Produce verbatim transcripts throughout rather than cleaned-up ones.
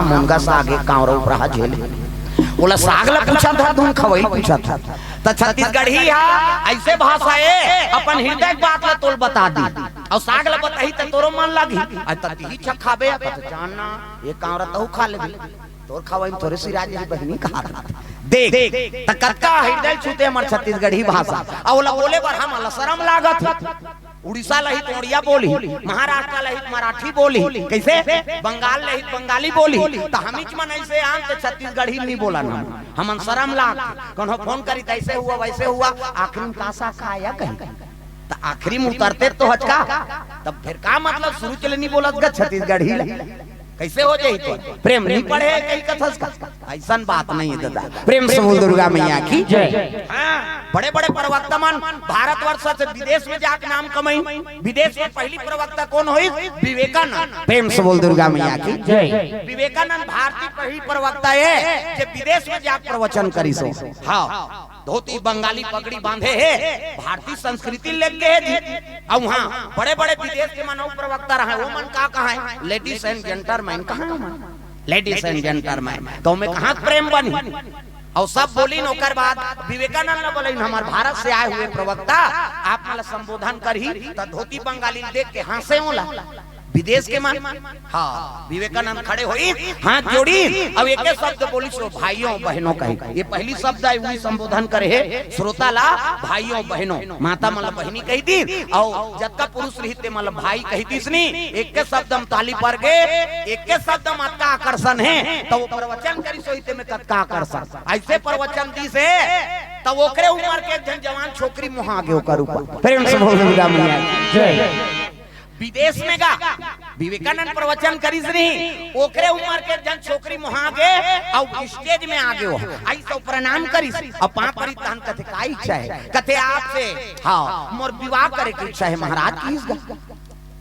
मुनगा साग हे, कांवरा उपराहा झेल हे। ओला साग ला पूछत हस, धुन खवई पूछत हस। त छत्तीसगढ़ी हा अइसे भाषा ए, अपन हृदय के बात ला तोल बता दी। अउ साग ला बताही त तोरो मन लगही। अइ त तिही छक खाबे, त जानना, ए कांवरा तहू खा लेबे। तोर खवई म थोरे सिरा जही बहिनी कहा था। देख, त कतका हृदय छूते हमर छत्तीसगढ़ी भाषा। अउ ओला बोले बर हमन ला सरम लागत हे। उड़ीसा लही त उड़िया बोलही, महाराष्ट्र लही त मराठी बोलही, कइसे? बंगाल लही त बंगाली बोलही। त हमीच मन अइसे आन त छत्तीसगढ़ी नइ बोलन हम। हमन सरम लाग, कोनो फोन करी त अइसे हुआ, वइसे हुआ, आखिरी म का साग खाया कही। त आखिरी म उतरते तो हचका। तब फेर का मतलब शुरू चले नइ बोलत गा छत्तीसगढ़ी ला? कइसे हो जाही तो? प्रेम नइ पढ़े हे कही कथस का? अइसन बात नइ हे दादा। प्रेम से बोल दुर्गा मैया की जय। हाँ, बड़े-बड़े प्रवक्ता मन भारतवर्ष से विदेश में जाके नाम कमाइन। विदेश में पहली प्रवक्ता कोन होइस? विवेकानंद। प्रेम से बोल दुर्गा मैया की जय। विवेकानंद भारतीय पहली प्रवक्ता हे जे विदेश में जाके प्रवचन करिस हो। हाँ, धोती बंगाली पगड़ी बांधे हे, भारतीय संस्कृति लेके हे जी। अउ हाँ, बड़े-बड़े विदेश के मन अउ प्रवक्ता रहे, वो मन का कहे? Ladies and gentlemen कहे वो मन। Ladies and gentlemen, त ओमे कहाँ प्रेम बनही? अउ सब बोलिन, ओकर बाद विवेकानंद ला बोलिन, "हमर भारत से आए हुए प्रवक्ता आप मन ला संबोधन करही," त धोती बंगाली देख के हाँसे ओला। विदेश के मन, हाँ, विवेकानंद खड़े होइस, हाथ जोड़िस, अउ एके शब्द बोलिस, "ओ भाइयों बहनों" कहिके। ये पहली शब्द आय, उही संबोधन करे हे श्रोता ला, "भाइयों बहनों।" माता मन ला बहिनी कहि दिस, अउ जतका पुरुष रहिस ते मन ला भाई कहि दिस नी, एके शब्द म ताली पर गे, एके शब्द म अतका आकर्षण हे, त वो प्रवचन करिस होही ते में कतका आकर्षण। अइसे प्रवचन दिस हे, त ओकरे उमर के एक झन जवान छोकरी मोहा गे ओकर ऊपर। प्रेम से बोल दुर्गा मैया की जय। विदेश में गा, विवेकानंद प्रवचन करिस रही, ओकरे उमर के एक झन छोकरी मोहा गे, अउ stage में आ गे हो, अइसे प्रणाम करिस, अउ पाँव परिस तहन कथे, "का इच्छा हे?" कथे, "आपसे, हाँ, मोर विवाह करे के इच्छा हे महाराज," कहिस गा।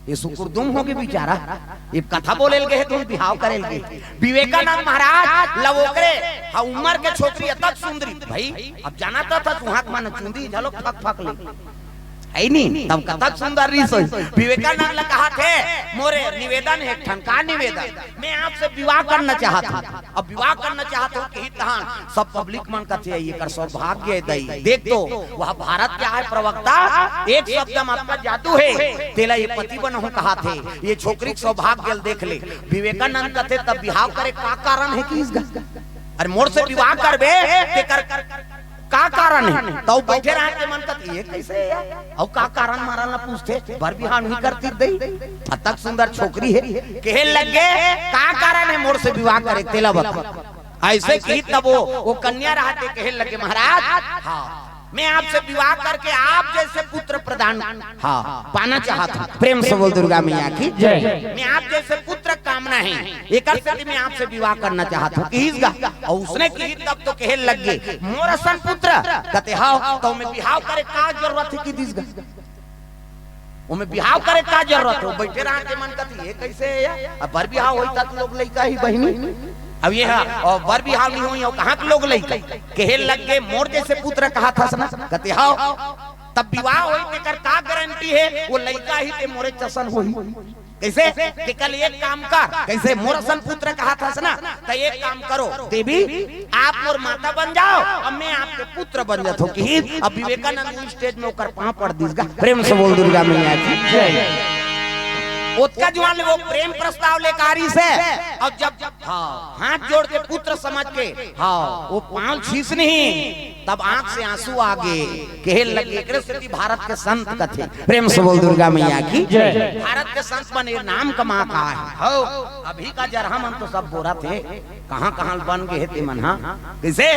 ये सुकुरदुम हो गे बेचारा, ये कथा बोले ल गे हे, तुम बिहाव करे ल गे। विवेकानंद महाराज ला ओकरे, हाँ, उमर के छोकरी अतक सुंदरी, भाई, अब जानत हस, उहाँ के मन चुंदी झलो फक फक ले। हे नी? तब कतक सुंदर रहिस होही। विवेकानंद ला कहत हे, "मोरे निवेदन हे एक ठन।" "का निवेदन?" "मैं आपसे विवाह करना चाहत हूँ।" अब विवाह करना चाहत हूँ कही तहन सब public मन कथे, "एकर सौभाग्य हे दई। देख तो, वह भारत के आय प्रवक्ता, एक शब्द म अतका जादू हे, तेला ये पति बनहूँ कहत हे, ये छोकरी के सौभाग्य ल देख ले।" विवेकानंद कथे, "तब बिहाव करे का कारण हे?" कहिस गा, "अरे मोर से विवाह करबे, तेकर का कारण हे?" त बइठे रहय ते मन कथे, "ये कइसे हे यार? अउ का कारण मारन ला पूछथे? बर बिहाव नइ करतिस दई, अतक सुंदर छोकरी हे।" कहे लगे, "का कारण हे मोर से विवाह करे, तेला बता।" अइसे कही तब वो, वो कन्या रहय ते कहे लगे, "महाराज, हाँ, मैं आपसे विवाह करके आप जैसे पुत्र प्रदान, हाँ, पाना चाहत हूँ।" प्रेम से बोल दुर्गा मैया की जय। "मैं आप जैसे पुत्र कामना हे, एकर सेती मैं आपसे विवाह करना चाहत हूँ।" कहिस गा, अउ उसने कही तब तो कहे लगे, "मोर असन पुत्र?" कथे, "हाँ।" "त ओमे बिहाव करे का जरूरत हे?" कहिस गा, "ओमे बिहाव करे का जरूरत हे?" बइठे रहय ते मन कथे, "ये कइसे हे यार? अब बर बिहाव होही त लोग लइका ही बहिनी, अब ये हा, अउ बर बिहाव नइ होही, अउ कहाँ के लोग लइका?" कहे लगे, "मोर जैसे पुत्र कहत हस ना?" कथे, "हाँ।" "तब विवाह होही तेकर का गारंटी हे? वो लइका ही ते मोरे जसन होही।" कइसे? "तेकर ले एक काम कर, कइसे मोर असन पुत्र कहत हस ना, त एक काम करो, देवी, आप मोर माता बन जाव, अउ मैं आपके पुत्र बन जाथों।" कहिस, अब विवेकानंद stage में ओकर पाँव पड़ दिस गा। प्रेम से बोल दुर्गा मैया की जय। ओतका जुवार ले वो प्रेम प्रस्ताव लेके आ रहिस हे, अउ जब, हाँ, हाथ जोड़ के पुत्र समझ के, हाँ, वो पाँव छीस नहीं, तब आँख से आंसू आ गे, कहे लगे, "एकरे सेती भारत के संत कथे।" प्रेम से बोल दुर्गा मैया की जय। भारत के संत मन ये नाम कमा का हे। हो, अभी का जरहा मन तो सब बोलथे, कहाँ-कहाँ बन गे हे ते मन, हाँ? कइसे?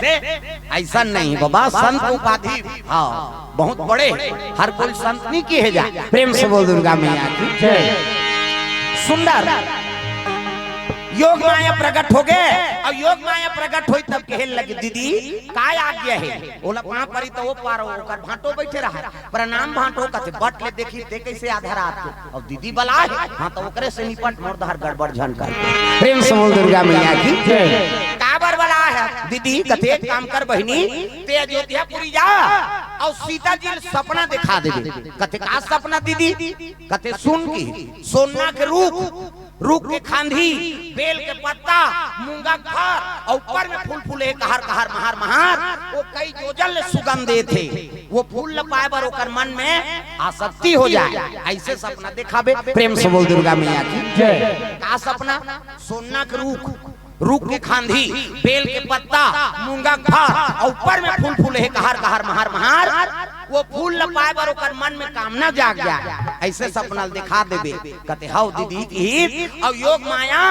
अइसन नहीं बाबा, संत उपाधि, हाँ, बहुत बड़े हे, हर कोई संत नइ कहे जाय। प्रेम से बोल दुर्गा मैया की जय। सुंदर योग माया प्रगट हो गे, अउ योग माया प्रगट होइस तब कहे लगे, "दीदी, का आज्ञा हे?" ओला पाँव परी त वो पार हो, ओकर भांटो बइठे रहय। "प्रणाम भांटो," कथे, "बट ले देखी ते कइसे आधा रात के, अउ दीदी बलाय हे, हाँ, त ओकरे से निपट, मोर डहर गड़बड़ झन कर।" प्रेम से बोल दुर्गा मैया की जय। "काबर बलाय हे?" "दीदी," कथे, "एक काम कर बहिनी, ते अयोध्यापुरी जा, अउ सीता जी ल सपना देखा देबे।" कथे, "का सपना दीदी?" कथे, "सुन की, सोना के रूख, रूख के खांधी, बेल के पत्ता, मूंगा के फर, अउ ऊपर में फूल फूले हे, कहर कहर, महार महार, वो कई जोजन ले सुगंध देथे। वो फूल ल पाए बर ओकर मन में आसक्ति हो जाए, अइसे सपना देखाबे। प्रेम से बोल दुर्गा मैया की जय। का सपना? सोना के रूख, रूख के खांधी, बेल के पत्ता, मूंगा के फर, अउ ऊपर में फूल फूले हे, कहर कहर, महार महार, वो फूल ल पाए बर ओकर मन में कामना जाग जाए, अइसे सपना ल देखा देबे। कथे, "हव दीदी," किहिस, अउ योग माया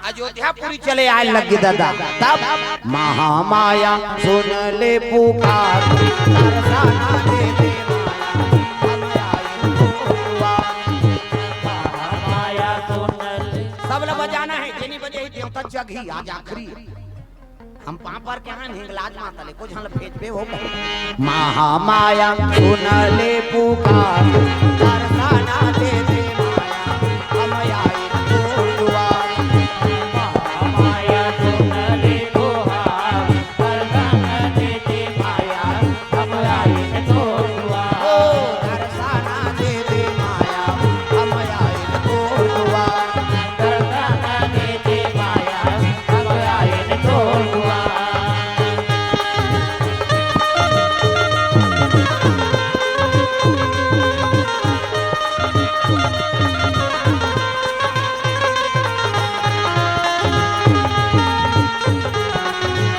अयोध्यापुरी चले आए लग गे दादा। तब महामाया सुन ले पुकार, दरसना दे दे माया, हम आए तोर दुआर। महामाया सुन ले। सब ल बजाना हे, जेनी बजे ही देवता जगही, आज आखिरी हे। हम पांव पर के हन, हिंगलाज माता ले, कुछ हल भेजबे हो। महामाया सुन ले पुकार, दरसना दे दे माया, हम आए तोर दुआर। महामाया सुन ले पुकार, दरसना दे दे माया, हम आए तोर दुआर। ओ, दरसना दे दे माया, हम आए तोर दुआर। दरसना दे दे माया, हम आए तोर दुआर।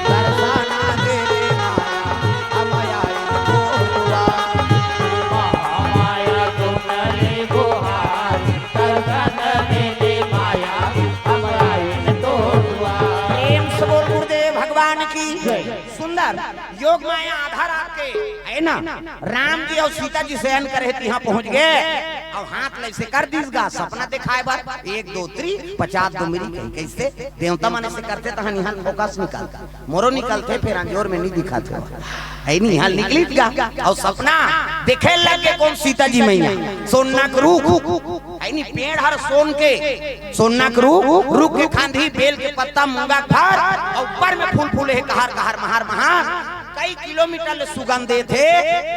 दरसना दे दे माया, हम आए तोर दुआर। महामाया सुन ले गुहार, दरसना दे दे माया, हम आए तोर दुआर। प्रेम से बोल गुरुदेव भगवान की जय। सुंदर योग माया आधा रात के, हे ना, राम जी अउ सीता जी शयन करे हे, तिहां पहुंच गे, अउ हाथ ल अइसे कर दिस गा, सपना देखाए बर, एक दो तीन, पचास दो मेरी कही, कइसे देवता मन अइसे करथे, तहां निहाल फोकस निकलथे, मोरो निकलथे, फेर अंजोर में नइ दिखत हे, हे निहाल निकलिस गा, अउ सपना देखे लग गे कोन? सीता जी मैया, सोना के रूख, हे नी, पेड़ हर सोन के, सोना के रूख, रूख के खांधी, बेल के पत्ता, मूंगा के फर, अउ ऊपर में फूल फूले हे, कहर कहर, महार महार, कई किलोमीटर ले सुगंध देथे।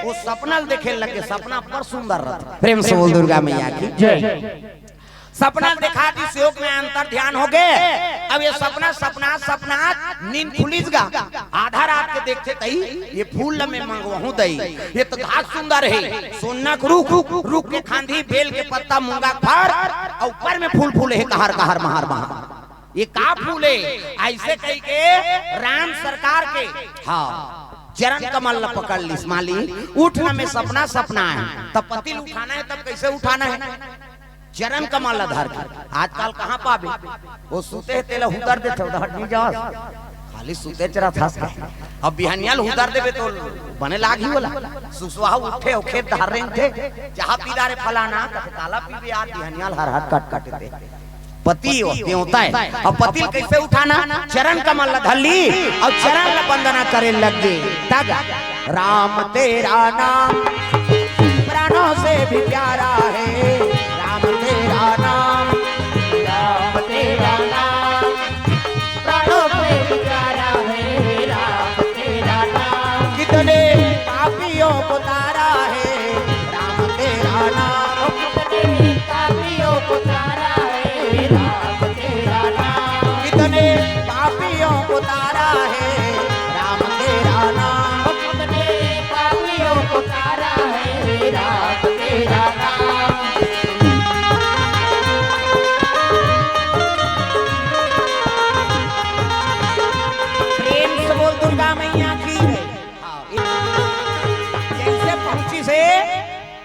वो सपना ल देखे लग गे, सपना बड़ सुंदर रथे। प्रेम से बोल दुर्गा मैया की जय। सपना ल देखा दिस, योग में अंतर ध्यान हो गे। अब ये सपना, सपना, सपना, नींद खुलिस गा। आधा रात के देखथे तही, ये फूल ल मैं मंगवाहूं दई, ये तो घास सुंदर हे, सोना के रूख, रूख के खांधी, बेल के पत्ता, मूंगा के फर, अउ ऊपर में फूल फूले हे, कहर कहर, महार महार। ये का फूल हे? अइसे कहिके राम सरकार के, हाँ, चरण कमल ल पकड़ लिस, माली, उठ ना, मैं सपना, सपना हे। तब पति ल उठाना हे, तब कइसे उठाना हे? चरण कमल ल धर के। आजकल कहां पाबे? वो सुते हे, तेला हुदर देथे, उधर नइ जावस। खाली सुते चरत हस के। अब बिहनिया ल हुदर देबे त बने लागही ओला। सुसवा उठे, अउ खेत डहर रेंगथे, चाहा पी डारे फलाना, कथे, "काला पीबे यार, बिहनिया ल हरहर कट कट दे।" पति ओ देवता हे। अब पति ल कइसे उठाना? चरण कमल ल धर लिस, अउ चरण ल वंदना करे लग गे। तब राम तेरा नाम प्राणों से भी प्यारा है, राम तेरा नाम, राम तेरा नाम प्राणों से भी प्यारा है, राम तेरा नाम। कितने पापियों को तारा है, राम तेरा नाम। कितने पापियों को तारा है, राम तेरा नाम। कितने पापियों को तारा है, राम तेरा नाम। कितने पापियों को तारा है, राम तेरा नाम। प्रेम से बोल दुर्गा मैया की। हाँ, जइसे पहुंचिस हे,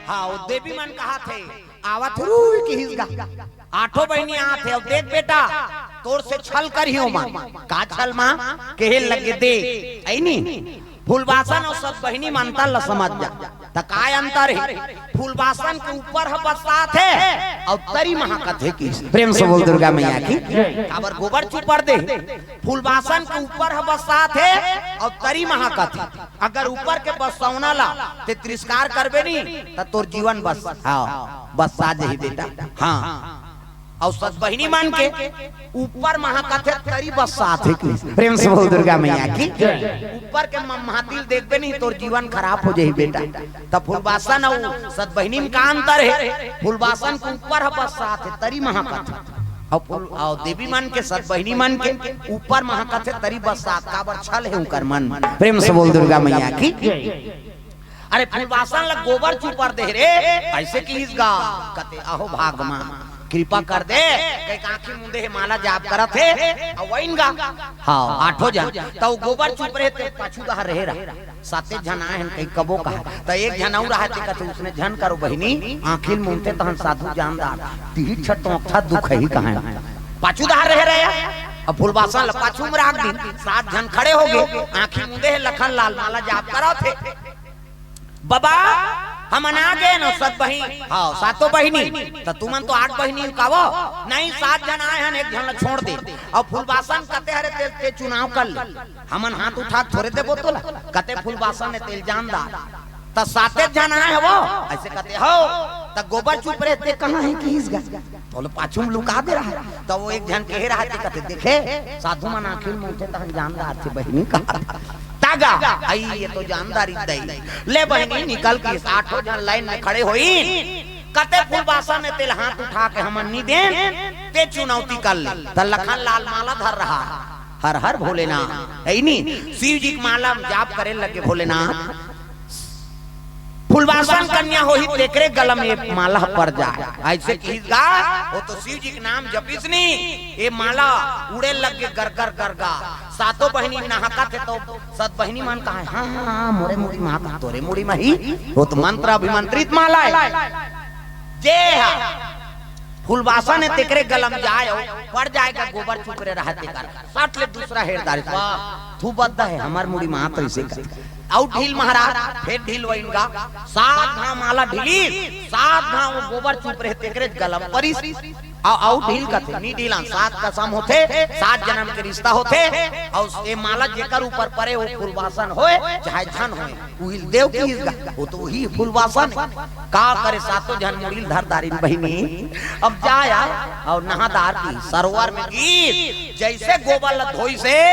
हाँ, वो देवी मन कहत हे, "आवत रुई," किहिस गा। आठों बहिनी आत हे, "अब देख बेटा, तोर से छल करही ओमन।" "का छल मां?" कहे लगे, "देख, अइनी, फूलबासन अउ सतबहिनी म अंतर ल समझ जा।" त का अंतर हे? फूलबासन के ऊपर ह बस्सात हे अउ तरी म हांकत हे किहिस। प्रेम से बोल दुर्गा मैया की। काबर गोबर चुपर दे। फूलबासन के ऊपर ह बस्सात हे अउ तरी म हांकत हे। अगर ऊपर के बस्सौना ला ते तिरस्कार करबे नी, त तोर जीवन बस, हाँ, बस्सा जही बेटा। हाँ। अउ सतबहिनी मन के ऊपर म हांकत हे, तरी बस्सात हे कि। प्रेम से बोल दुर्गा मैया की। ऊपर के म-, महातिल देखबे नहीं, तोर जीवन खराब हो जाही बेटा। त फूलबासन अउ सतबहिनी म का अंतर हे? फूलबासन के ऊपर ह बस्सात हे, तरी म हांकत हे। अउ फूल, अउ देवी मन के, सत बहिनी मन के ऊपर म कथे तरी बरसात, काबर छल हे उंकर मन। प्रेम से बोल दुर्गा मैया की। अरे फूलबासन ल गोबर चुपर दे रे, अइसे किहिस गा। कथे अहो भाग मा कृपा कर दे, कहिके आंखी मुंदे हे, माला जाप करत हे, अउ वइन गा। हाँ, आठों झन। त ओ गोबर चुपरे हे ते पाछू डहर रहे रहा। साते झन आए हन, कहीं कबो कहा। त एक झन अउ रहा ते कथे, उसने झन करो बहिनी, आंखी ल मुंदे तहन साधु जान डार। तिही छटोंकथा दुखही कहा। पाछू डहर रहे रहा। अब फूलबासन ल पाछू म राख दिन, सात झन खड़े होगे, आंखी मुंदे हे लखन लाल, माला जाप करत हे। बबा, हमन आ गेन, सत बहिनी, हाँ, सातों बहिनी। त तुमन तो आठ बहिनी कावो? नहीं, सात झन आए हन, एक झन ल छोड़ दे। अउ फूलबासन कथे हरे ते, ते चुनाव कर ले, हमन हाथ उठा के थोरे देबो तोला। कथे फूलबासन ने तेल जान डार। त साते झन आए हवो, अइसे कथे हो। त गोबर चुपरे हे ते कहाँ हे किहिस गा? तोला पाछू म लुका दे रहा हे। त ओ एक झन कहे रहा हे ते कथे, देखे, साधु मन आंखी ल मुंदथे तहन जान डारथे बहिनी कहा। त गा, अई ये तो जान डारिस दई। ले बहिनी निकल के आठों झन लाइन म खड़े होई। कथे फूलबासन ने तेला हाथ उठा के हमन नी देन, ते चुनौती कर ले। त लखन लाल माला धर रहा हे, हर हर भोलेनाथ, हे नी? शिव जी के माला म जाप करे लगे भोलेनाथ। फूलबासन कन्या होही तेकरे गला म ये माला पर जाए। अइसे किहिस गा, ओ तो शिव जी के नाम जपिस नी, ये माला उड़े लगे गरगर गरगर। सातों बहिनी नहाकत हे तो सत बहिनी मन कहा, हाँ, हाँ, हाँ, मोरे मुड़ी म, तोरे मुड़ी म ही, ओ तो मंत्र अभिमंत्रित माला हे। जे हा फूलबासन हे तेकरे गला म जाए, अउ पर जाए गा गोबर चुपरे रहा हे तेकर। सट ले दूसरा हेर डारिस, वाह, थू बद्दा हे, हमर मुड़ी म तो अइसे कर। अउ ढील महाराज, फेर ढील वइन गा, सात घांव माला ढीलिस, सात घांव ओ गोबर चुपरे हे तेकरे गला म परिस। अउ, अउ ढील कथे, नी ढीलन, सात कसम होथे, सात जनम के रिश्ता होथे, अउ ये माला जेकर ऊपर परे ओ फूलबासन होय, चाहे झन होय, उही ल देव किहिस गा, ओ तो उही फूलबासन हे। का करे, सातों झन मुड़ी ल धर डारिन बहिनी। अब जा यार, अउ नहा डार के सरोवर म गिस, जइसे गोबर ल धोइस हे,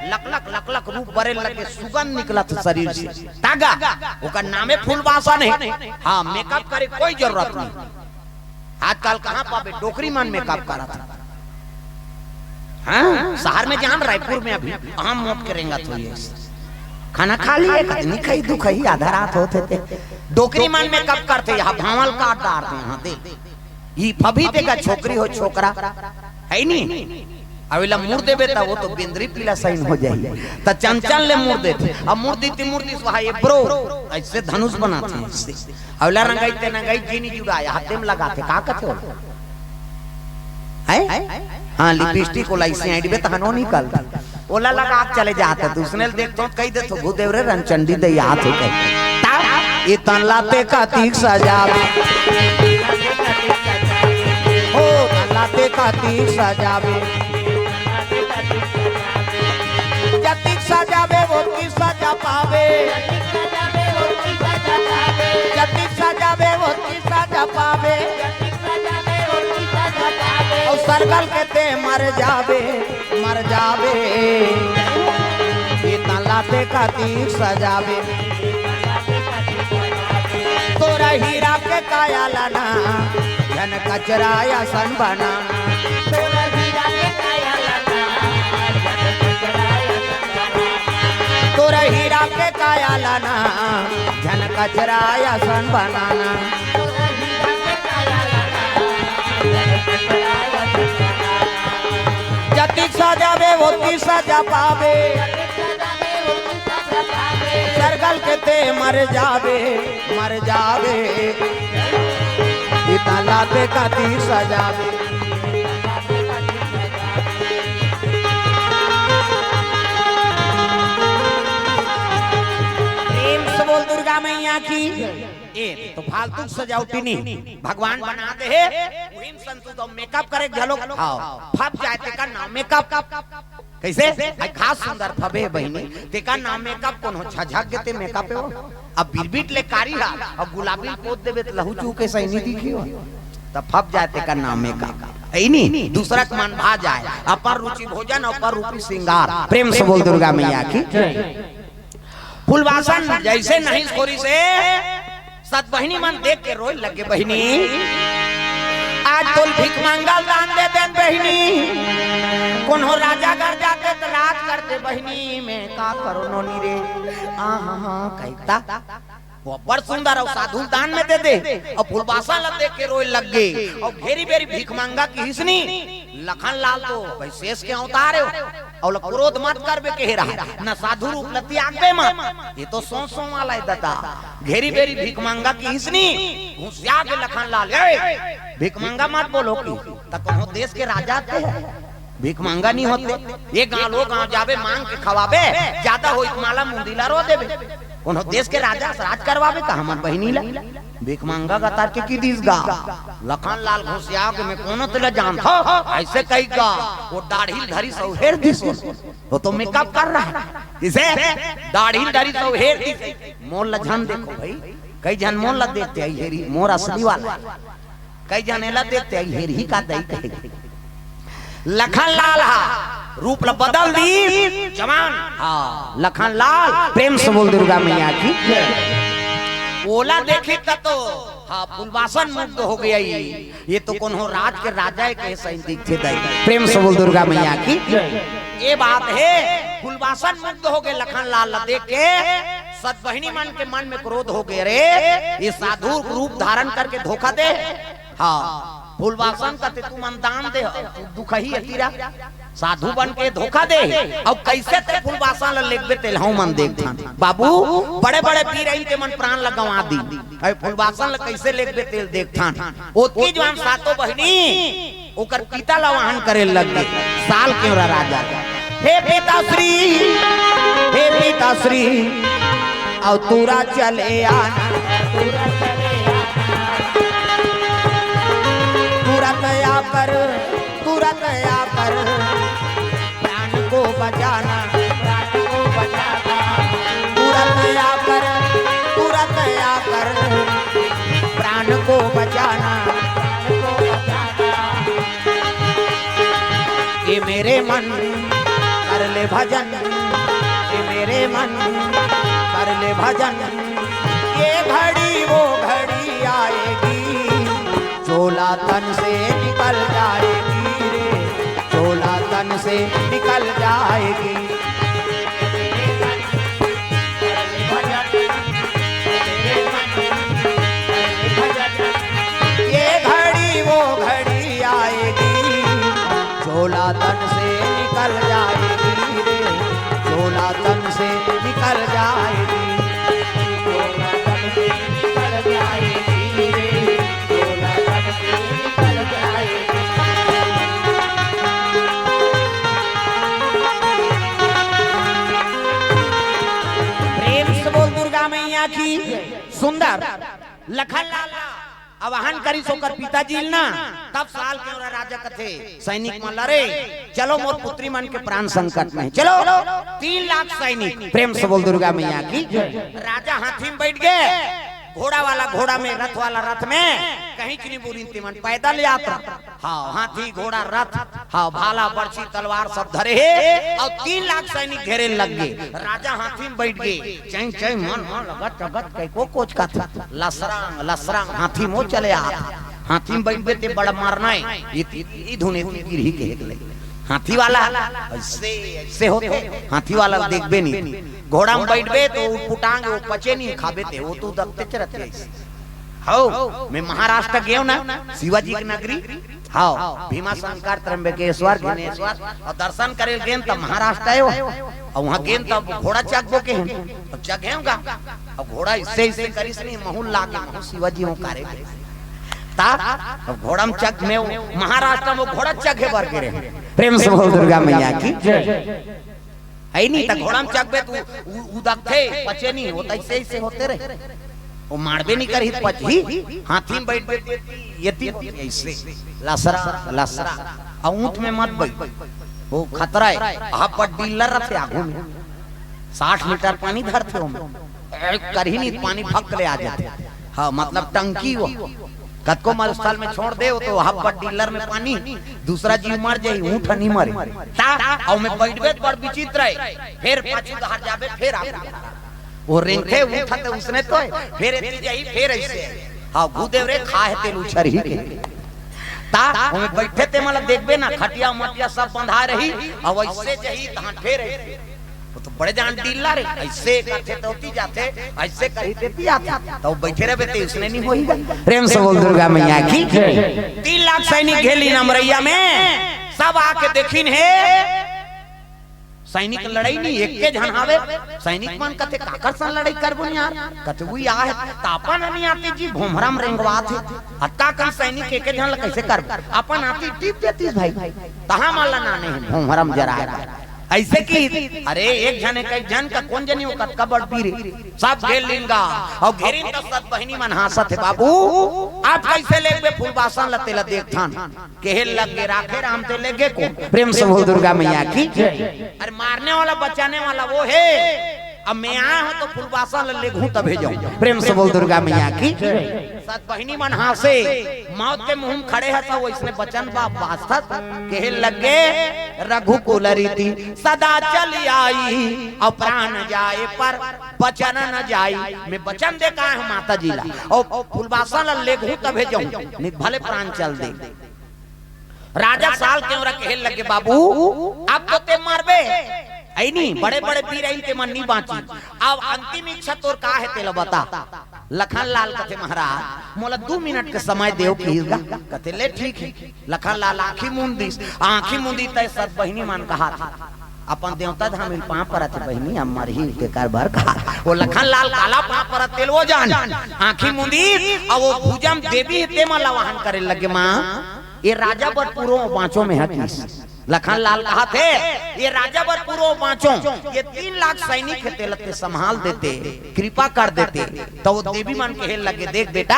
लकलक लकलक रूप बरे लगे, सुगंध निकलत शरीर से। त गा, ओकर नामे फूलबासन हे। हाँ, मेकअप करे कोई जरूरत नहीं। आजकल कहाँ पाबे, डोकरी मन मेकअप करत हे। हाँ, शहर म जान, रायपुर म अभी आम मोट के रेंगत होही। खाना खा लिहे, कतनी खही, दू खही, आधा रात होत हे ते। डोकरी मन मेकअप करथे, इहाँ भांवल काट डारथे, इहाँ देख। ई फभी तेकर छोकरी हो छोकरा, हे नी? अब एला मुड़ देबे त ओ तो बेंदरी पीला सही हो जाही। त चंचल ले मुड़ देथे। अब मुड़ दिस ते मुड़ दिस, वहाँ ये ब्रो, अइसे धनुष बनाथे, अइसे। अउ ला रंगई ते रंगई जी नी जुड़ाय, हाथे म लगाथे, का कथे ओला? हैं? हाँ, लिपस्टिक ओला अइसे ऐंठबे तहन ओ निकलथे। ओला लगा के चले जाथे, त उसने ल देखथों त कहि देथों, "भूदेव रे, रंगचंडी दई आत हे," कहि। तब ए तन ला ते कतिक सजाबे, ओ तन ला ते कतिक सजाबे। जतिक सजाबे ओतकी सजा पाबे, जतिक सजाबे ओतकी सजा पाबे। अउ सरगल के ते मर जाबे, मर जाबे। ए तन ला ते कतिक सजाबे। तोरा हीरा के काया ला ना, झन कचरा असन बना। तोरा हीरा के काया ला ना, झन कचरा असन बनाना। जतिक सजाबे, ओतकी सजा पाबे। सरगल के ते मर जाबे, मर जाबे। ए तन ला ते कतिक सजाबे। प्रेम से बोल दुर्गा मैया की। ए तो फालतू सजावटी नहीं, भगवान बना दे हे, उही म संतुष्ट हो, मेकअप करे के घलो, हाँ, फब जाए तेकर नाम मेकअप। कइसे? अई खास सुंदर फबे बहिनी, तेकर नाम मेकअप कोनो छझक गे ते मेकअप हे ओ। अब बिरबिट ले कारी हा, अउ गुलाबी पोत देबे त लहू चूके सही नी दिखी ओ। त फब जाए तेकर नाम मेकअप। अई नी, दूसरा के मन भा जाए, अपर रुचि भोजन, अपर रूपी श्रृंगार। प्रेम से बोल दुर्गा मैया की। फूलबासन जइसे नहाइस खोरिस हे, सत बहिनी मन देख के रोए लगे बहिनी। आज तोल भीख मांगा ल दान दे देन बहिनी। कोनो राजा घर जाते त राज करते बहिनी, मैं का करो नोनी रे। आ हा हा कहिता। वो बड़ सुंदर अउ साधु ल दान में दे दे। अउ फुलबासन ल देख के रोए लग गे। अउ घेरी बेरी भीख मांगा किहिस नी, लखन लाल तो भाई शेष के अवतार हे। अउ ल क्रोध मत करबे कहे रहा, न साधु रूप ल त्यागबे मत। ये तो सोच सोच वाला हे ददा। घेरी बेरी भीख मांगा किहिस नी, घुसिया के लखन लाल, ए, भीख मांगा मत बोलो कि, त कोनो देश के राजा ते हे, भीख मांगा नहीं होते। ये गांव वो गांव जाबे, मांग के खवाबे, ज्यादा होई त माला मुंदी ला रो देबे। कोनो देश के राजा से राज करवाबे त हमर बहिनी ला भीख मांगा गा तार के की दिस गा। लखन लाल घुसिया के मैं कोनो तेला जानत हंव, अइसे कहि गा, वो दाढ़ी ल धरिस अउ हेर दिस। वो तो मेकअप कर रहा है। किसे? दाढ़ी ल धरिस अउ हेर दिस। मोर ला झन देखो भाई, कई झन मोर ला देखते आई हेरी, मोर असली वाला। कई झन एला देखते आई हेरी का दई कहे। लखन लाल हा रूप ला बदल दी जवान। हाँ, लखन लाल, प्रेम से बोल दुर्गा मैया की। ओला देखी त तो, हाँ, फुलबासन मुग्ध हो गया। ये तो कोनो राज के राजा हे कहे सही दिखथे दाई। प्रेम से बोल दुर्गा मैया की। ये बात हे, फुलबासन मुग्ध हो गे लखन लाल ला देख के। सत बहिनी मन के मन में क्रोध हो गे, रे, ये साधु रूप धारण करके धोखा दे। हाँ, फुलबासन कथे तुमन दान दे, तू दुखही अतिरा। साधु बन के धोखा दे। अब कइसे ते फुलबासन ल लेगबे तेल हमन देखथन। बाबू, बड़े-बड़े बीर अइन के मन प्राण ल गंवा दी। अरे फुलबासन ल कइसे लेगबे तेल देखथन। ओतकी जवान सातों बहिनी ओकर पिता ल आवाहन करे लग गे। साल केवरा राजा, हे पिताश्री, हे पिताश्री, अउ तुरा चले आना। तुरंत आकर, तुरंत आकर प्राण को बचाना। तुरंत आकर, तुरंत आकर प्राण को बचाना। ये मेरे मन कर ले भजन, ये मेरे मन कर ले भजन। ये घड़ी वो घड़ी आएगी, चोला तन से निकल जाएगी रे, चोला तन से निकल जाएगी। ये घड़ी वो घड़ी आएगी, चोला तन से निकल जाएगी रे, चोला तन से निकल जाएगी। प्रेम से बोल दुर्गा मैया की। सुंदर लखन लाल ला आवाहन करिस ओकर पिताजी ल ना, तब साल केवरा राजा कथे, सैनिक मन ल, रे, चलो मोर पुत्री मन के प्राण संकट में, चलो। तीन लाख सैनिक, प्रेम से बोल दुर्गा मैया की। राजा हाथी में बइठ गे, घोड़ा वाला घोड़ा में, रथ वाला रथ में, कहीं चुनी बोलिन ते मन पैदल यात्रा। हाँ, हाथी, घोड़ा, रथ, हाँ, भाला, बरछी, तलवार सब धरे हे, अउ तीन लाख सैनिक घेरे लग गे। राजा हाथी में बइठ गे, चैं चैं मन मन लगत चगत कइको कोचकत, लसरांग लसरांग हाथी में चले आत। हाथी में बइठबे ते बड़ मरना हे, ये धुने गिरही के हेकले। हाथी वाला अइसे अइसे होथे, हाथी वाला देखबे नहीं। घोड़ा में बइठबे त उटपुटांग, वो पचे नहीं, खाबे ते वो तो दबते चरत हे अइसे। हव, मैं महाराष्ट्र गेंव ना, शिवाजी के नगरी। हव, भीमा शंकर, त्र्यंबकेश्वर, घृणेश्वर, अउ दर्शन करे गेंव त महाराष्ट्र आयो। अउ उहाँ गेंव त घोड़ा चघबो केहेन, अउ चघेंव गा। अउ घोड़ा अइसे अइसे करिस नहीं, महूं ल लागे, महूं शिवाजी हूं करे। त अब घोड़ा में चघ, मैं महाराष्ट्र में घोड़ा चघे बर गे रहेंव। प्रेम से बोल दुर्गा मैया की। हे नहीं, त घोड़ा में चघबे त उ-, उ-, उदकथे, पचे नहीं, वो त अइसे अइसे होते रहे। वो मारबे नहीं करही त पचही, हाथी में बइठबे त एती होथे अइसे, लसरा, लसरा। अउ ऊंट में मत बइठ, वो खतरा हे। हाफ बट डीलर रथे आगू में, साठ लीटर पानी धरथे ओमे। ए, करही नहीं त पानी फक ले आ जाथे। हाँ, मतलब टंकी वो। कतको मरुस्थल में छोड़ दे, वो तो हाफ बट डीलर में पानी, दूसरा जीव मर जाही, ऊंट नहीं मरे। त, अउ में बइठबे त बड़ विचित्र हे। फेर पाछू डहर जाबे, फेर आगू। वो रेंगथे, ऊंट ह त उसने तो हे, फेर एती जाही, फेर अइसे। हाँ, गुदेव रे, खा हे तेल उछरही के। ता ओमे बइठे ते मन ला देखबे ना, खटिया मटिया सब बंधा रही, अउ अइसे जही तहाँ फेर रही। वो तो बड़े जान डीला रे, अइसे करथे तो ओती जाथे, अइसे करही तेती आथे, तो बइठे रहबे ते उसने नहीं होही गा। प्रेम से बोल दुर्गा मैया की। तीन लाख सैनिक घेर लीन अमरैया में, सब आके देखिन हे, सैनिक लड़ई नहीं, एके झन हावे। सैनिक मन कथे, "काकर सन लड़ई करबो नहीं यार?" कथे, "उही आहे, त अपन नहीं आते जी, भोमरम रेंगवात हे। अतका कन सैनिक एके झन ल कइसे करबो? अपन आती टीप देतीस भाई।" तहाँ मन ल नाने हे, भोमरम जराए बर। अइसे कि, अरे, एक झन, एक, एक झन का कोन जनी हो, कतका बड़ बीर हे। सब घेर लीन गा, अउ घेरिन त सत बहिनी मन हाँसत हे, "बाबू, अब कइसे लेगबे फूलबासन ल, तेला देखथन।" कहे लगे, "राखे राम ते लेगे को।" प्रेम से बोल दुर्गा मैया की। अरे मारने वाला बचाने वाला वो हे। अब मैं आए हूँ तो फुलबासन ल लेगहूँ तभे जाहूँ। प्रेम से बोल दुर्गा मैया की। सत बहिनी मन हाँसे, मौत के मुँह में खड़े हे, सब वइसने बचन बा-, बासत। कहे लगे, "रघुकुल रीति सदा चल आई, अउ प्राण जाए पर बचन न जाई।" मैं बचन दे का हूँ माता जी ला, अउ फुलबासन ल लेगहूँ तभे जाहूँ, नहीं भले प्राण चल दे। राजा साल के ओरा कहे लगे, "बाबू, अब तो ते मरबे, अइनी, बड़े-बड़े बीर अइन ते मन नी बाँची। अब अंतिम इच्छा तोर का हे, तेला बता।" लखन लाल कथे, "महाराज, मोला दू मिनट के समय देव," किहिस गा। कथे, "ले ठीक हे।" लखन लाल आँखी मूंद दिस, आँखी मूंदी तय सत बहिनी मन कहाथे, "अपन देवता धाम ल पाँव परत हे बहिनी, अब मरही तेकर बर कहा।" वो लखन लाल काला पाँव परत तेल वो जान, आँखी मूंदी, अउ वो भुजा म देवी हे ते मन ला आवाहन करे लगे, "माँ, ये राजा बर पुरो बाँचो में हकीस।" लखन लाल कहाथे, "ये राजा बर पुरो बाँचो, ये तीन लाख सैनिक हे, तेला ते संभाल देते, कृपा कर देते।" त वो देवी मन कहे लगे, "देख बेटा,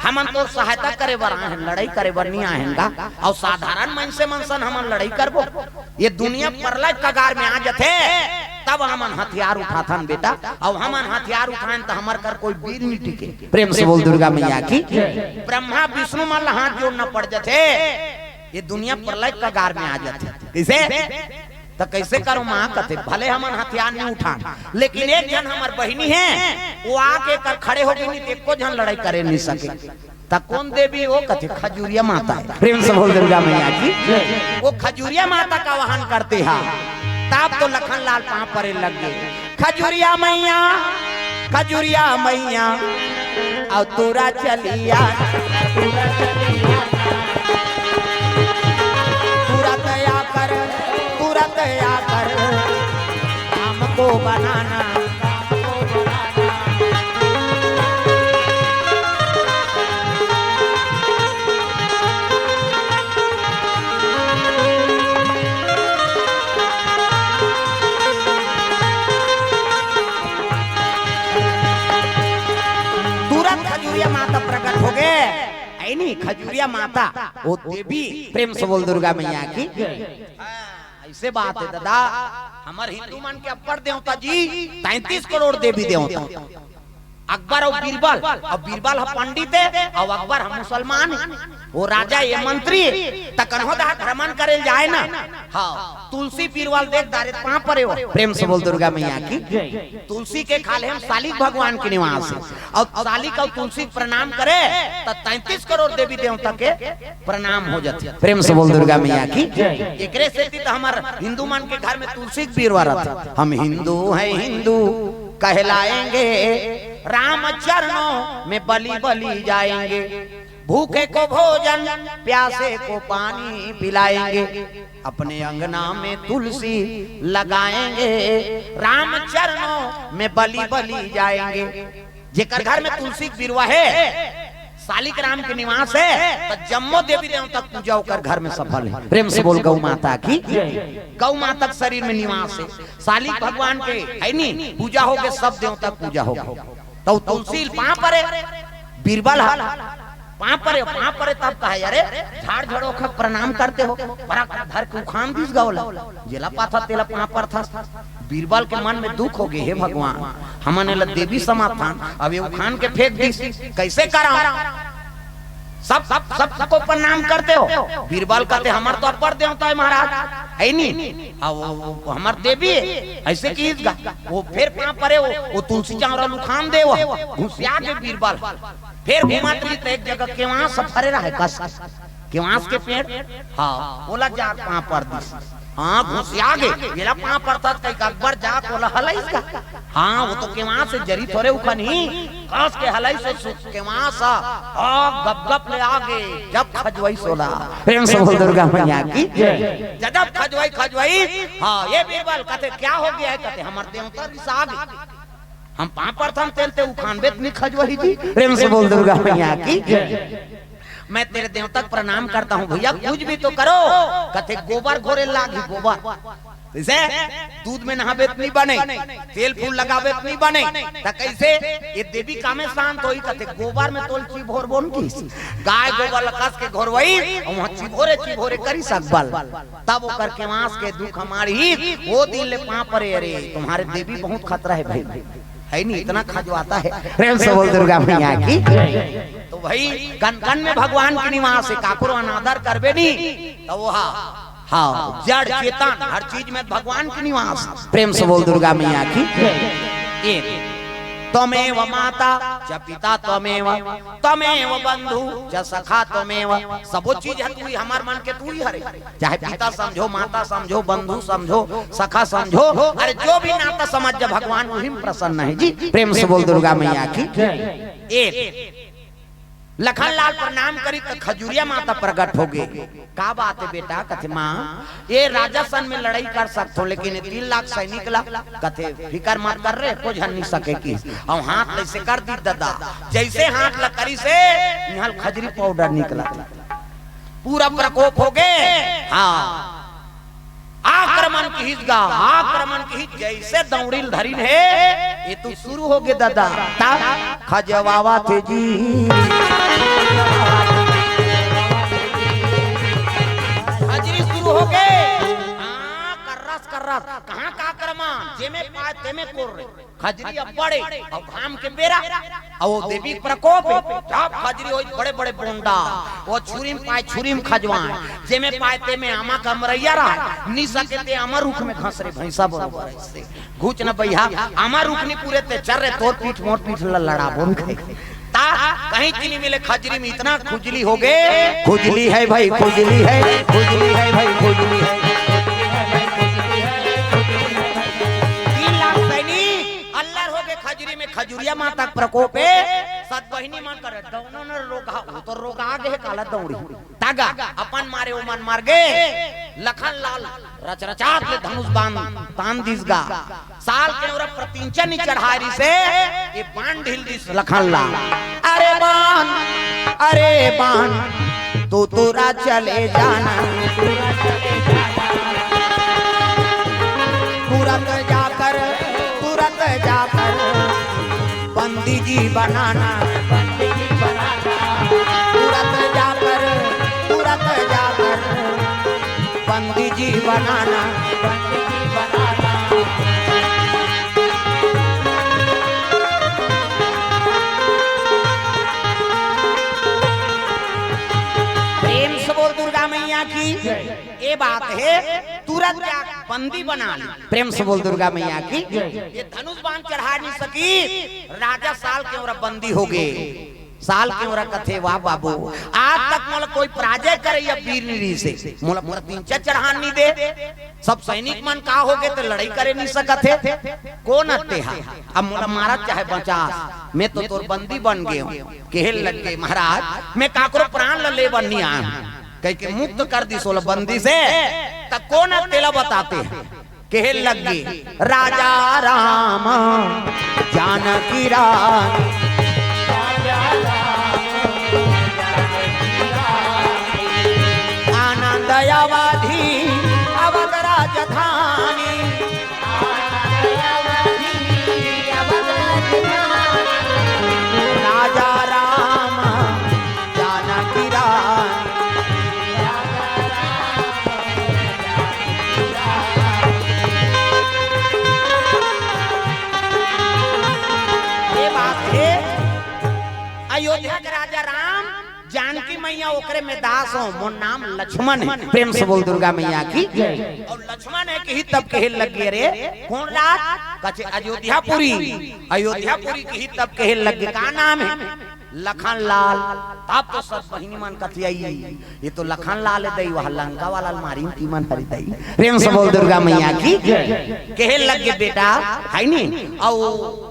हमन तोर सहायता करे बर आए हन, लड़ई करे बर नी आए हन गा। अउ साधारण मनसे मन सन हमन लड़ई करबो? ये दुनिया परलय कगार में आ जथे, तब हमन हथियार उठाथन बेटा। अउ हमन हथियार उठाएन त हमर कर कोई बीर नी टिके।" प्रेम से बोल दुर्गा मैया की। ब्रह्मा विष्णु मन ला हाथ जोड़ना पड़ जथे। ये दुनिया प्रलय कगार में आ जाथे। कइसे? त कइसे करो माँ? कथे, "भले हमन हथियार नहीं उठान, लेकिन एक झन हमर बहिनी हे, वो आके कर खड़े हो गई, नहीं तो एको झन लड़ई करे नहीं सके।" त कोन देवी वो? कथे, "खजुरिया माता हे।" प्रेम से बोल दुर्गा मैया की। वो खजुरिया माता का आवाहन करते हा, तब तो लखन लाल पाँव परे लग गए। खजुरिया मैया, खजुरिया मैया, अउ तुरा चलिया, तुरत आकर, तुरत आकर हमको बनाना। तुरंत खजुरिया माता प्रकट हो गए। अइनी खजुरिया माता, वो देवी, प्रेम से बोल दुर्गा मैया की। हाँ, अइसे बात हे दादा, हमर हिंदू मन के अब्बड़ देवता जी, तैंतीस करोड़ देवी देवता। अकबर अउ बीरबल, अउ बीरबल ह पंडित हे, अउ अकबर ह मुसलमान हे। वो राजा, ये मंत्री हे, त कन्हो दहा भ्रमण करे ल जाए ना। हाँ, तुलसी बीरबल देख डारे पाँव परे हो। प्रेम से बोल दुर्गा मैया की। तुलसी के खाल्हे म सालिक भगवान के निवास हे। अउ सालिक अउ तुलसी के प्रणाम करे, त तैंतीस करोड़ देवी देवता के प्रणाम हो जाथे। प्रेम से बोल दुर्गा मैया की। एकरे सेती त हमर हिंदू मन के घर में तुलसी के बीरवा रथे। हम हिंदू हैं, हिंदू कहलाएंगे, राम चरणों में बलि बलि जाएंगे। भूखे को भोजन, प्यासे को पानी पिलाएंगे, अपने अंगना में तुलसी लगाएंगे, राम चरणों में बलि बलि जाएंगे। जेकर घर में तुलसी के बिरवा हे, सालिक राम के निवास हे, त जम्मो देवी देवता के पूजा ओकर घर में सफल हे। प्रेम से बोल गौ माता की। गौ माता के शरीर में निवास हे, सालिक भगवान के हे नी, पूजा हो गे, सब देवता के पूजा हो गे। त तुलसी पाँव परे, बीरबल ह पाँव परे, पाँव परे तब कहे, "अरे, झाड़ झड़ोखा के प्रणाम करते हो, परा धर के उखान दिस गौला, जेला पाथा तेला पाँव परथस।" बीरबल के मन में दुख हो गे, "हे भगवान, हमन एला देवी समझथन, अब ये उखान के फेंक दिस, कइसे करव?" सब, सब, सबको प्रणाम करते हो। बीरबल कहते, "हमर तो अब्बड़ देवता हे महाराज, हे नी? अब वो, वो हमर देवी हे, अइसे किहिस गा।" वो फेर पाँव परे, वो, वो तुलसी चाँवरा ल उखान दे, वो घुसिया के बीरबल। फेर घुमत रही त एक जगह केवास फरे रहे कस। केवास के पेड़, हाँ, ओला जार पाँव पर दिस। हाँ, घुसिया गे, एला पाँव परथस कहिके अकबर जाके ओला हलाइस गा। हाँ, वो तो केवास से जरी थोरे उखनही, कस के हलाइस से सु-, केवास ह, हाँ, गप गप ले आगे, जब खजवइस ओला। प्रेम से बोल दुर्गा मैया की। जब खजवइस, खजवइस, हाँ, ये बीरबल कथे, "क्या हो गया है?" कथे, "हमर देवता रिसा गे।" हम पाँव परथन तेन ते उखानबे त नी खजवही जी। प्रेम से बोल दुर्गा मैया की। मैं तेरे देवता को प्रणाम करता हूँ भैया, कुछ भी तो करो। कथे गोबर घोरे लागही गोबर। जैसे दूध में नहाबे त नी बने, तेल फूल लगाबे त नी बने, त कैसे ये देवी कामे शांत होई? कथे गोबर में तोल चिभोर बोन की गाय गोबर ल कस के घोरवई, वहाँ चिभोरे चिभोरे करी सकबल। तब ओकर केवास के दुख मारही, वो दिन ले पाँव परे, "अरे, तुम्हारे देवी बहुत खतरा है भाई, है नी, इतना खजवाता है।" प्रेम से बोल दुर्गा मैया की। तो भाई, कन कन में भगवान के निवास है, काकरो अनादर करबे नी, तो वो हा, हाँ, जड़ चेतन, हर चीज में भगवान के निवास। प्रेम से बोल दुर्गा मैया की। एक, "त्वमेव माता च पिता त्वमेव, त्वमेव बंधु च सखा त्वमेव।" सबो चीज है तू ही, हमार मन के तू ही हरे। चाहे पिता समझो, माता समझो, बंधु समझो, सखा समझो, अरे जो भी नाता समझ जा भगवान वही में प्रसन्न है जी। प्रेम से बोल दुर्गा मैया की। एक लखन लाल प्रणाम करी त खजुरिया माता प्रगट हो गे। "का बात है बेटा?" कथे, "माँ, ये राजा सन में लड़ाई कर सकथो, लेकिन ये तीन लाख सैनिक ला," कथे, "फिकर मत कर रे, कोई झन नी सके की।" अउ हाथ ऐसे कर दी ददा, जैसे हाथ ला करी से निहल खजरी पाउडर निकला। पूरा प्रकोप हो गे। हाँ, आक्रमण किहिस गा, आक्रमण किहिस, जैसे दौड़ी ल धरिन हे, ये तो शुरू हो गे ददा। ता खजवावा थे जी। खजरी शुरू हो गे। हाँ, कर्रस, कर्रस। कहाँ का आक्रमण? जेमे पाए, तेमे कोर रे। खजरी अब्बड़े अउ घाम के बेरा, अउ वो देवी प्रकोप हे। जब खजरी होई बड़े बड़े बोंडा, वो छुरी में पाए छुरी में खजवाए, जेमे पाए तेमे आमा का अमरैया रहा, नी सके ते आमा रुख में घसरे भैंसा बरोबर ऐसे। घुच न बइहा, आमा रुख नी पूरे ते चर रे तोर पीठ मोर पीठ ल लड़ाबो। ता कहीं च नी मिले खजरी में, इतना खुजली हो गे। खुजली है भाई, खुजली है, खुजली है भाई, खुजली है। तीन लाख सैनिक अल्लर हो गे खजरी में, खजुरिया माता के प्रकोप हे। सत बहिनी मन कर दौनो न रोगा, वो तो रोगा गे हे काला दौड़ी। तागा अपन मारे ओमन मर गे। लखन लाल रचरचात ले धनुष बाण तान दिस गा। साल के ओरा प्रतिंचा नी चढ़ाय रिसे, ये बाण ढील दिस लखन लाल। अरे बाण, अरे बाण, तू तुरा चले जाना। तुरंत जाकर, तुरंत जाकर बंदी जी बनाना। तुरंत जाकर, तुरंत जाकर बंदी जी बनाना। प्रेम से बोल दुर्गा मैया की। ये बात हे, तुरंत जा बंदी बना ली। प्रेम से बोल दुर्गा मैया की। ये धनुष बाण चढ़ा नी सकी, राजा साल के ओरा बंदी हो गे। साल के ओरा कथे, "वाह बाबू, आज तक मोला कोई पराजय करइया वीर नी रिसे, मोला प्रतिंचा चढ़ान नी दे।" सब सैनिक मन का हो गे ते लड़ाई करे नी सकत हे। कोन अते हा? अब मोला मारत चाहे बचास, मैं तो तोर बंदी बन गे हूँ। केहे लग गे, "महाराज, मैं काकरो प्राण ल ले बर नी आन," कहिके मुक्त कर दिस ओला बंदी से। त कोन अते ला बताते हैं? केहे लग गे, राजा राम जानकी रानी, आनंद अवधी अवध राजधानी। राजा राम जानकी रानी। ये बात हे, अयोध्या के राजा राम, जानकी मैया ओकरे में दास हो, मोर नाम लक्ष्मण हे। प्रेम से बोल दुर्गा मैया की। अउ लक्ष्मण हे किही तब केहे लग गे, "अरे कोन राज?" कथे, "अयोध्यापुरी।" अयोध्यापुरी किही तब केहे लग गे, "का नाम हे?" लखन लाल, तब तो सब बहिनी मन कथियाई, "ये तो लखन लाल हे दई, वह लंका वाला ल मारिन तीमन हरी दई।" प्रेम से बोल दुर्गा मैया की। कहे लगे, "बेटा, है नी, अउ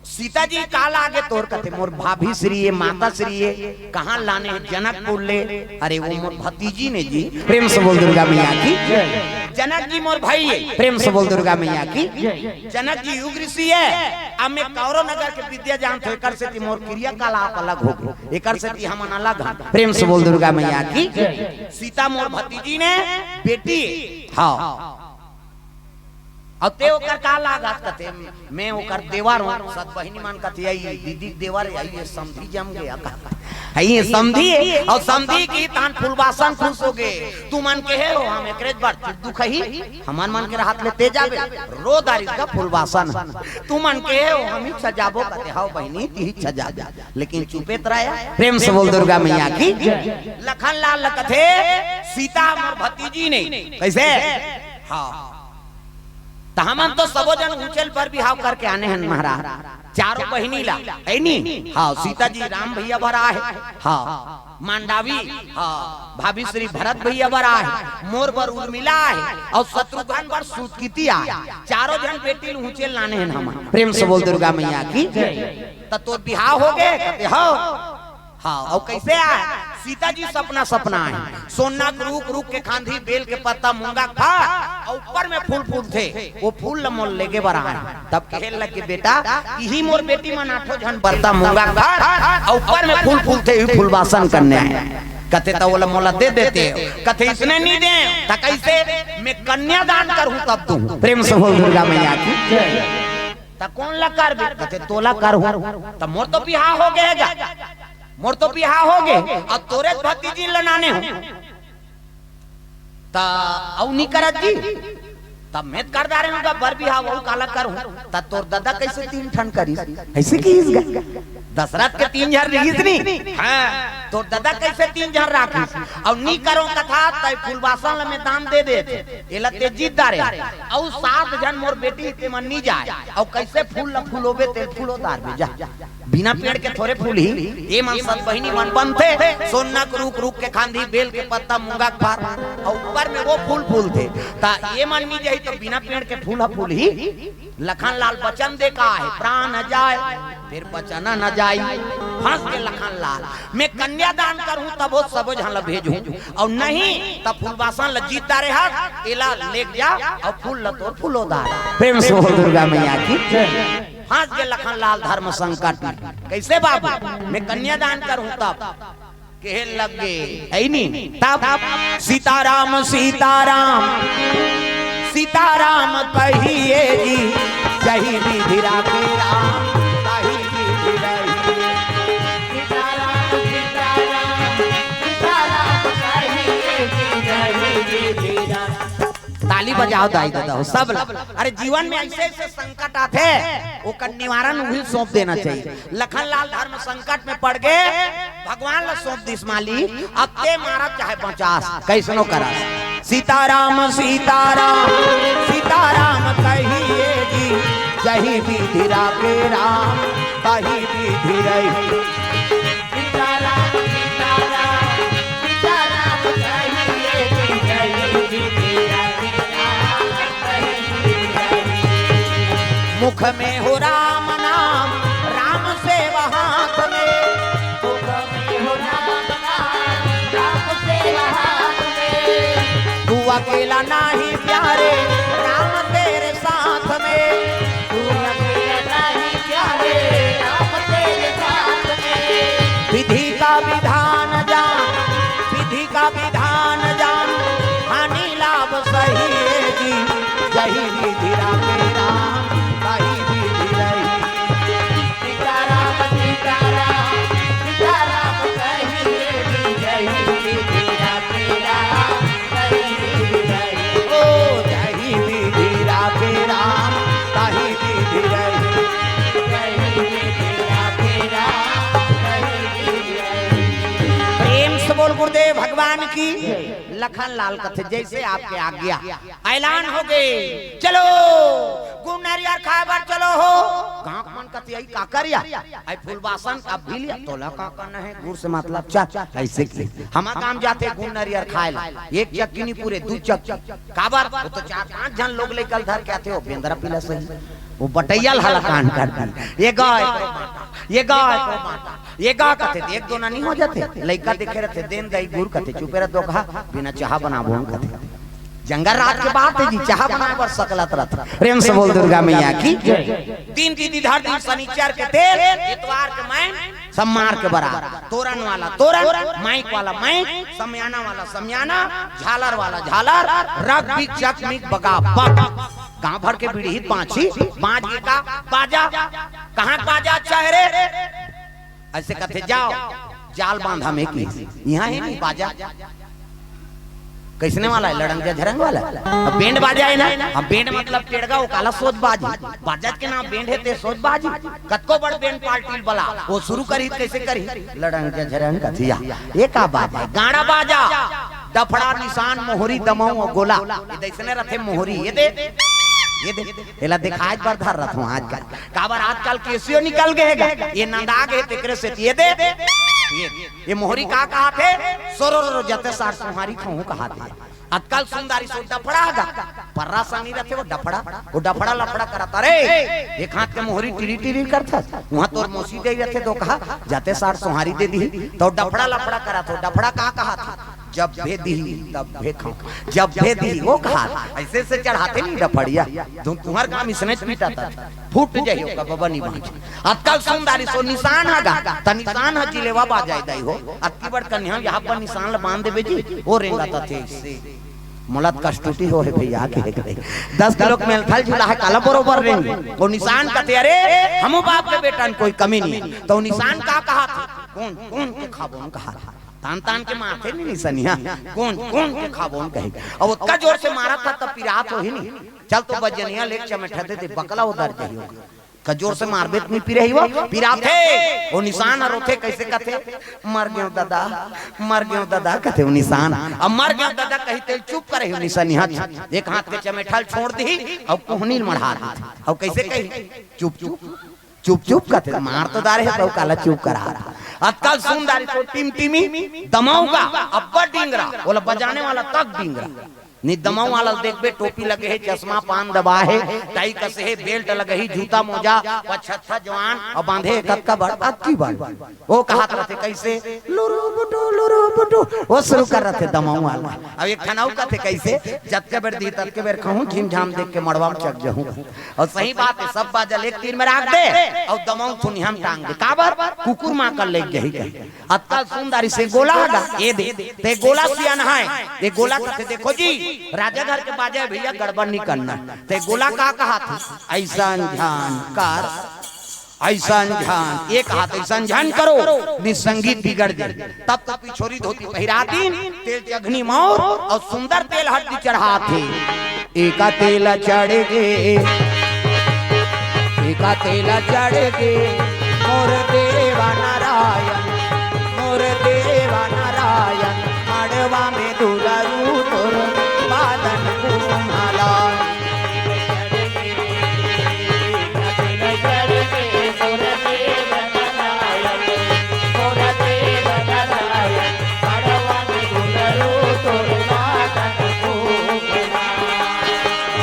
सीता जी का लागे तोर?" कथे, "मोर भाभी श्री हे, माता श्री हे।" "कहाँ लाने हे?" "जनकपुर ले।" "अरे वो मोर भतीजी ने जी।" प्रेम से बोल दुर्गा मैया की। "जनक जी मोर भाई हे।" प्रेम से बोल दुर्गा मैया की। "जनक जी युग ऋषि हे, अब मैं कौरव नगर के विद्या जानत हों, एकर सेती मोर क्रियाकलाप अलग होगे, एकर सेती हमन अलग हन।" प्रेम से बोल दुर्गा मैया की। "सीता मोर भतीजी ने बेटी हे।" हाँ। "अउ ते ओकर का लागत?" कथे, "मैं ओकर देवर हों।" सब बहिनी मन कथे, "अई दीदी के देवर हे, अई ये समधी जम गे का।" "अई ये समधी हे।" अउ समधी के तहन फुलवासन खुश होगे, "तुमन के हे हो, हम एकरे बर चुप दुखही, हमन मन के रहत ले ते जाबे, रो दारी का फुलवासन। तुमन के हे हो, हम ही सजाबो।" कथे, "हव बहिनी, तिही सजा, लेकिन चुपे त रहा।" प्रेम से बोल दुर्गा मैया की। लखन लाल ल कथे, "सीता मोर भतीजी ने।" कैसे? हाँ। त हमन तो सबो झन उचेल बर बिहाव करके आने हन महाराज, चारों बहिनी ला, है नी? हाँ, सीता जी राम भैया बर आहे, हाँ, मांडावी, हाँ, भाभी श्री भरत भैया बर आहे, मोर बर उर्मिला आहे, अउ शत्रुघ्न बर सुतकिती आहे। चारों झन बेटी ल उचेल लाने हन हमन। प्रेम से बोल दुर्गा मैया की। "त तोर बिहाव होगे?" कथे, "हव।" हाँ, अउ कैसे आय? सीता जी सपना, सपना आय, सोना के रूख, रूख के खांधी, बेल के पत्ता, मूंगा के फर, अउ ऊपर में फूल फूलथे, वो फूल ल मोला लेगे बर आय। तब कहे लगे, "बेटा, इही मोर बेटी मन आठों झन बरता मूंगा के फर, अउ ऊपर में फूल फूलथे, इही फुलवासन करने आय।" कथे, "त ओला मोला दे देते।" कथे, "इसने नी देंव।" "त कैसे?" "मैं कन्यादान करहूं तब दूं।" प्रेम से बोल दुर्गा मैया की। "त कोन ला करबे?" कथे, "तोला करहूं।" "त मोर तो बिहाव होगे गा।" "मोर तो बिहाव होगे, अउ तोरे भतीजी ल लाने हों, त अउ नी करत जी?" "तब मैं त कर डारे हों गा बर बिहाव, अउ काला करहूं?" "त तोर ददा कैसे तीन ठन करिस?" ऐसे किहिस गा। दशरथ के तीन झन रिहिस नी? हाँ। "तोर ददा कैसे तीन झन राखिस? अउ नी करंव कथा, तैं फुलवासन ल मैं दान दे देत, एला ते जीत डारे, अउ सात झन मोर बेटी तेमन नी जाय, अउ कैसे फूल ल फुलोबे, ते फुलो डारबे जा।" बिना पेड़ के थोरे फूलही, ये मन सब बहिनी मन बनथे। सोना के रूख, रूख के खांधी, बेल के पत्ता, मूंगा के फर, अउ ऊपर में वो फूल फूलथे। त ये मन नी जाही त बिना पेड़ के फूल ह फूलही? लखन लाल बचन दे का हे, प्राण जाय, फिर बचन न जाय। फंस गे लखन लाल, मैं कन्यादान करहूं तभो सबो झन ल भेजहूं, अउ नहीं त फुलवासन ल जीत डारे हस, एला लेग जा, अउ फूल ल तोर फुलो डार। प्रेम से बोल दुर्गा मैया की। फंस गे लखन लाल धर्म संकट में। कैसे बाबू? मैं कन्यादान करहूं तब। कहे लगे, है नी? तब सीताराम, सीताराम, सीताराम कहिए जी, जही विधि राखे राम, तही विधि रही। सीताराम, सीताराम, सीताराम कहिए जी, जही विधि राम। ताली बजाव दाई ददा हो, सब ला। अरे, जीवन में ऐसे ऐसे संकट आथे, ओकर निवारण उही सौंप देना चाहिए। लखन लाल धर्म संकट में पड़ गे, भगवान ला सौंप दिस, मालिक, अब ते मारस चाहे बचास, कैसनो करस। सीताराम, सीताराम, सीताराम कहिए जी, जही विधि राखे राम, तही विधि रही। सीताराम, सीताराम, सीताराम कहिए जी, जही विधि राखे राम, तही विधि रही। मुख में हो राम नाम, राम सेवा हाथ में। मुख में हो राम नाम, राम सेवा हाथ में। तू अकेला नाही प्यारे, राम तेरे साथ में। तू अकेला नाही प्यारे, राम तेरे साथ में। विधि का विधान जान, विधि का विधान जान, हानि लाभ सही है जी। जही विधि राखे राम, तही विधि रही। सीताराम, सीताराम, सीताराम कहिए जी, जही विधि राखे राम, तही विधि रही। ओ जही विधि राखे राम, तही विधि रही। जही विधि राखे राम, तही विधि रही। प्रेम से बोल गुरुदेव भगवान की। लखन लाल कथे, जैसे आपके आज्ञा। ऐलान हो गे, चलो गुरु नरिया खाए बर चलो हो। गाँव के मन कथे, "अई का करिया? अई फूलबासन अब भी लिया, तोला का करना हे, गुड़ से मतलब चल।" अइसे कि हमर गाँव जाथे गुड़ नरियर खाए ला, एक चक्की नी पूरे, दू चक्की। काबर? वो तो चार पांच झन लोग लइका ल धर के आथे, वो बेंदरा पिला सही, वो बटैया ल हलाकान कर दी। ये गा एकरो बांटा, ये गा एकरो बांटा, ये गा कथे, एक दो ना नी हो जाथे। लइका देखे रथे, "देन दई गुड़," कथे, "चुपे रह दो कहा, बिना चाहा बनाबो," कथे। जंगल राज के बात हे जी, चाहा बनाए बर सकलत रथ। प्रेम से बोल दुर्गा मैया की। तीन तिथि धर दिन, शनिचर के तेल, इतवार के मैं, सम्मार के बरात, तोरन वाला तोरन, माइक वाला माइक, समियाना वाला समियाना, झालर वाला झालर, रग बिग चक मिग बगा बग। गांव भर के बिड़हित बांची, बाज के का बाजा, कहाँ के बाजा अच्छा हे रे? अइसे कथे, "जाव, जाल बांधा में की, इहाँ हे नी बाजा।" कइसने वाला हे? लड़ंग झरंग वाला। अब बैंड बाजा हे ना, हम बैंड मतलब टेड़गा, वो काला सोज बाजी। बाजा के नाम बैंड हे ते सोज बाजी। कतको बड़ बैंड पार्टी बला, वो शुरू करही कइसे करही? लड़ंग झरंग कथिया। ये का बाजा हे? गाड़ा बाजा, डफड़ा, निसान, मोहरी, दमऊ अउ गोला। ये दइसने रथे मोहरी, ये दे, ये दे। एला देखाए बर धर रथों आजकल। काबर आजकल केसियो निकल गे हे गा। ये नंदा गे हे तेकरे सेती ये दे। ये, ये मोहरी का कहाथे? सोरो रो जते सार सोहारी खहूं कहाथे। आजकल सुंदरी सो डफड़ा गा। पर्रा सानी रथे वो डफड़ा। वो डफड़ा लफड़ा करत हे। एक हाथ के मोहरी टिरी टिरी करथस। उहाँ तोर मौसी दे रथे तो कहा, "जते सार सोहारी दे दी।" तो डफड़ा लफड़ा करत हो। डफड़ा का कहाथे? जब भे दिही, तब भे खाऊं। जब भे दिही, वो कहा, अइसे से चढ़ाथे नी डफड़िया। तुम, तुम्हर काम इसने पीटा था। फूट जाइयो का बाबा नी बांच। आजकल सुंदरी सो निसान हे गा, त निसान हे जिलेवा बाजाय दई हो। अतकी बड़ कन्या यहाँ पर निसान ल बांध देबे जी, वो रेंगा त थे इससे। मोला त कष्टुटी हो हे भैया, के करे। दस किलो के मेलथल झूला हे, काला बरोबर रेंगे। वो निसान कथे, "अरे, हमू बाप के बेटा न कोई कमी नहीं।" तो निसान का कहाथे? "कोन, कोन के खाबो न कहाथे।" तान तान के मारथे नी निसनिया, "कोन, कोन के खाबो न" कही। अब ओतका जोर से मारत हे, तब पिरात होही नी। चल तो बजनिया लेके चमेठा दे दे, बकला उधर जाही। का जोर से मारबे त नी पिरही वो, पिराथे। वो निसान ह रोथे, कइसे कथे? "मर गेंव ददा, मर गेंव ददा," कथे वो निसान। अब "मर गेंव ददा" कही ते चुप करे हो निसनिया। एक हाथ के चमेठा ल छोड़ दिही, अउ कोहनी ल मढ़ा दिही। अउ कइसे कही? "चुप, चुप।" चुप चुप कथे, मार तो डारे हे, त काला चुप करा। आजकल सुंदरी सो टिमटिमी, दमऊ गा, अब्बड़ डिंगरा, ओला बजाने वाला तक डिंगरा। नी दमऊ वाला देखबे, टोपी लगे हे, चश्मा पान दबाय हे, टाई कसे हे, बेल्ट लगे हे, जूता मोजा, पछत्था जवान, अउ बांधे हे कतका बड़, अतकी बड़। वो कहत रथे कइसे, "लुरु बुटु, लुरु बुटु," वो शुरू कर रथे दमऊ वाला। अब एक ठन अउ कथे कइसे, "जतके बेर दी, ततके बेर खाहूं, झिमझाम देख के मड़वा में चक जाहूं।" अउ सही बात हे, सब बाजा ल एक तीर में राख दे, अउ दमऊ थुनिया में टांग दे। काबर? कुकुर मां कर ले गही कही। अतका सुंदरी से गोला हगा, ये दे, ते गोला सियान हे, ये गोला कथे, "देखो जी, राजा घर के बाजा हे भैया, गड़बड़ नी करना।" ते गोला का कहाथे? "अइसन झन कर, अइसन झन, ये कहाथे, अइसन झन करो, नी संगीत बिगड़ जाही।" तब तो पिछोरी धोती पहिरा दिन, तेल चघनी मौर अउ सुंदर तेल हरदी चढ़ाथे। एका तेल चढ़ गे, एका तेल चढ़ गे, मोर देवा नारायण, मोर देवा नारायण, मड़वा में दुलरू तोर बादन कुम्हाला।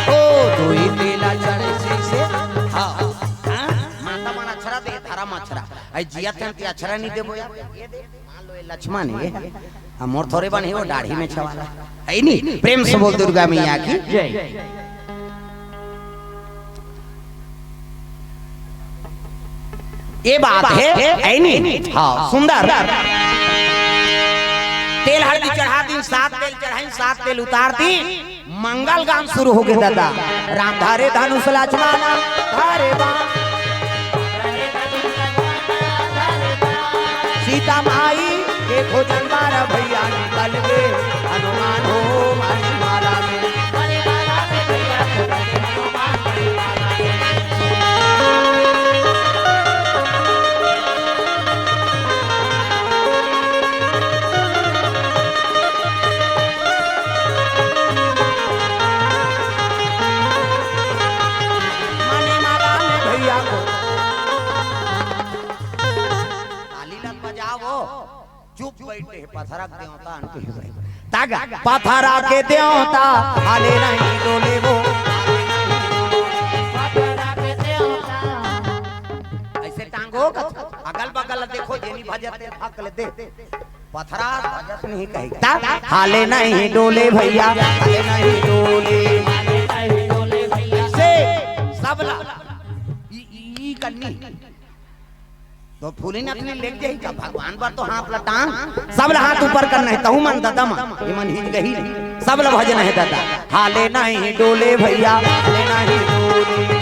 ओ दुई तेला चढ़े से, हाँ, हाँ, माता मन अक्षरा दे, धरा मछरा। आई जिया तन ते अक्षरा नहीं देबो यार। ये दे, मान लो ये लक्ष्मण हे, हम मोर थोरे बन हे, वो दाढ़ी में छवाला। है नी? प्रेम से बोल दुर्गा मैया की। जय। ये बात हे, है नी? हाँ, सुंदर। तेल हरदी चढ़ा दिन, सात तेल चढ़ाई, सात तेल उतार दी, मंगल गान शुरू हो गे दादा। राम धरे धनुष लक्ष्मण धरे बाण। सीता माई के खोजन बार भैया निकल गे, हनुमान हो माली माला में। पथरा के देवता अनके हे भाई। तागा, पथरा के देवता, हाले नहीं डोले वो। अइसे टांगो, अगल बगल देखो, जेनी भजत ते हक ले दे। पथरा भजत नहीं कहे। ता, हाले नहीं डोले भइया, हाले नहीं डोले। से, सबला, ई, ई, ई कन्नी। तो फूली नथनी लेग जाही का? भगवान बर तो हाथ ल टांग, सबला हाथ ऊपर करना हे, तहू मन ददा मन, ये मन हिच गही, सबला भजना हे ददा। हाले नहीं डोले भइया, हाले नहीं डोले।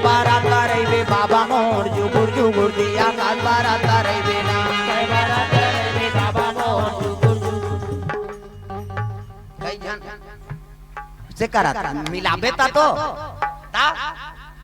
बारात रहिबे बाबा मोर, जुगुर जुगुर दिया काल बारात रहिबे ना। कई झन से करत मिलाबे ता तो, ता